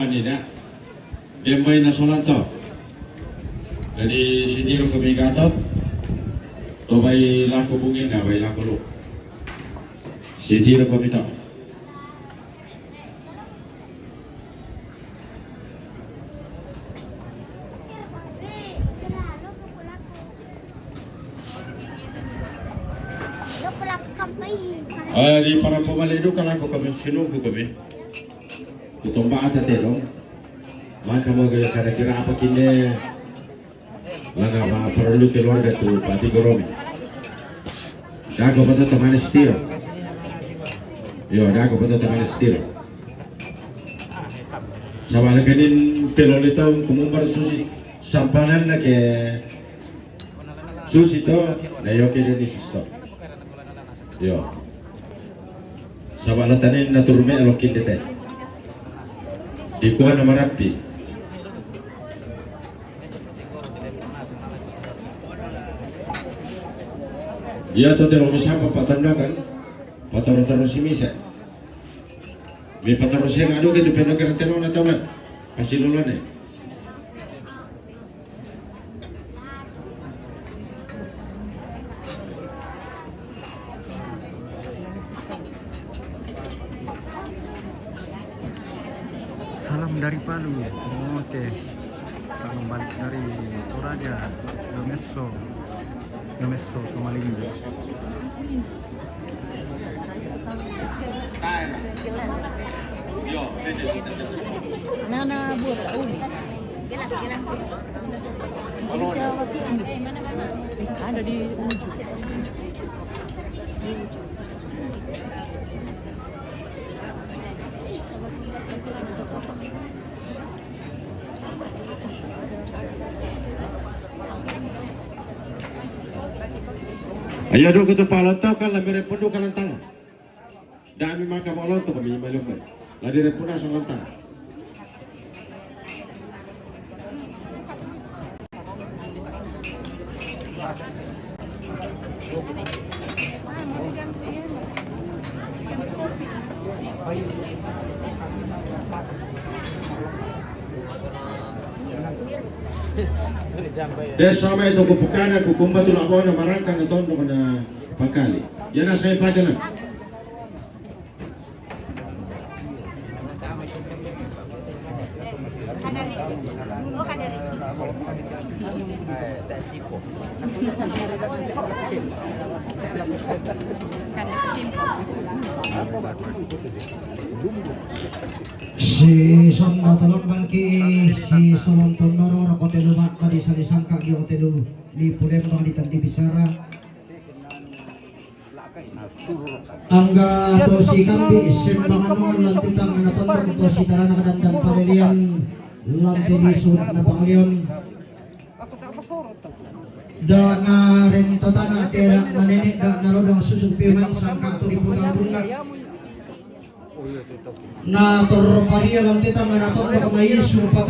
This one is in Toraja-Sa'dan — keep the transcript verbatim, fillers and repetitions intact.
Ani da. Dembai na solanto. Jadi sitiro kami gatot. To bai lako bungin na bai lako lu. Sitiro kami to. Eh, di para pamale duka lako kami sinuku kami. Kutomba ata te dong. Maka mo gele kada kira apa kinde. Lana ma perlu keluarga tu pati goromi. Dago betul teman setir. Yo, dago betul teman setir. Sabale kanin pelolita kumumbar susi sampanan na ke susi to, na yo ke deni susi to. Yo. Sabale tanin na turme alokin dete. Di kuan na marapi. Iya to telo misapa patandakan. Pataro-taro si misa. Mi pataro siya nga adu ke tu pendo kira telo na taunan. Pasilulane. Salam dari Palu. Oke. Salam balik dari Toraja. Domeso. Domeso, Somalingga. Nana buat uli. Ada di ujung. Ayo dulu kita paloto kan lebih repot dulu kan lantang. Dami maka paloto kami malum kan. Ladi repot asal lantang. Desa mai toko pukana kukumba tu labona marangka na tondo na pakali. Yana sai pajana. Si sono tolong bangki, si solon tonoro rokotelu bak tadi sari sangka di otelu di Pudembang di tadi bicara. Angga to si kambi sembangan lanti tang na tondong to si tarana kadandan palelian lanti di surat na pangalion. Da na rento tana tera na nene da na lodang susu piman sangka to di puta bunga. Na torparia lanti tang na tondong na Yesu pata